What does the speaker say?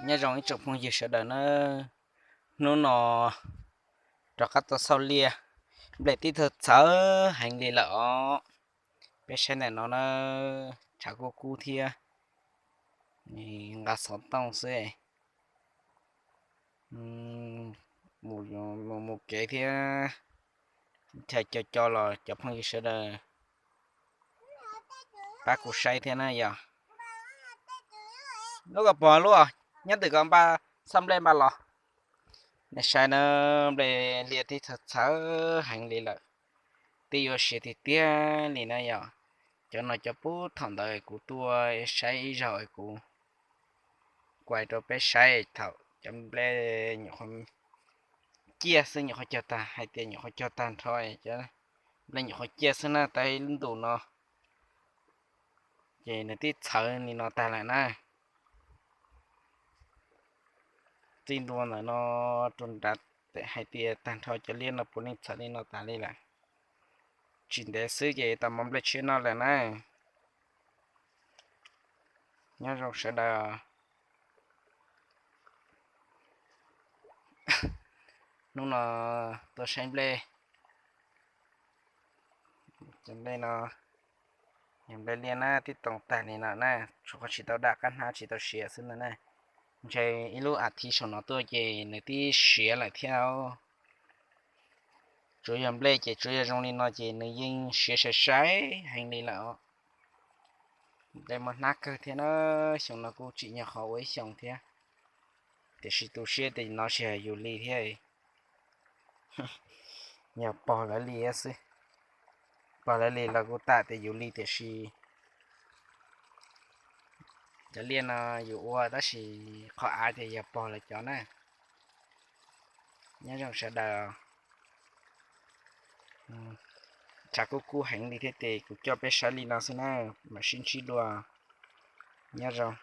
Nyob zoo ib tsoom phooj ywg sawv daws na, hnub no rov qab tau xauj liaj, nplej tib txhawv txhawv heev li lawm os. Peb saib ntawm no na, tshav kub kub thiab, nqa xov tooj xwb. Mus mus kev thiab, chaw co co los cov phooj ywg sawv daws pab kuv saib thiab na yog. Lub ko pog lub, nyob twm ko npaj xaj nplej npaj los. Nej saib na, nplej liaj tib txhawv txhawv heev li lawm, twb yuav siav tiag tiag li na yog. Cov no cov puag thaum ntawd kuv tuaj saib ib zaug kuv kuaj rau peb saib thaum cov nplej nyuam qhuav ciaj xwb, nyuam qhuav cog tag, hais tias nyuam qhuav cog tag nrho, cov nplej nyuam qhuav ciaj xwb na, tau ib lub ntus no ces nws twb txhawv li no tag lawm na. Txij ntua ntawm no rau nrad, hais tias tag nrho cov liaj no puav leej txhawv li no tas li lawm. Tsis ntev xwb ces tau mov nplej tshiab noj lawm na. Nyob zoo sawv daws. Hnub no tuaj saib nplej, cov nplej no, yog nplej liaj na, tib toom tag li no na, tsuas qhov tsis tau dam qab hnab tsis tau siav xwb ntag na. Ntshe ib lub as thiv saum no tuaj ces nws twb siav lawm thiab. Tsuas yog nplej ces tsuas yog zoo li no ces nws yeej siav sai sai heev li lawm os. Nplej muaj hnab kawg thiab na, xyoo no kuj tsim nyog qhov ua ib xyoos thiab, tiam sis tu siab tias no tsis hais yus li thiab. Yog pog lawv li xwb, pog lawv li los kuj tam tias yus li tiam sis cov liaj no yus ua tab sis qhov av ces yog pog lawv cov na. Nyob zoo sawv daws, tshav kub kub heev li thiab ces kuv coj peb saib li no xwb na, mam sib ntsib dua. Nyob zoo.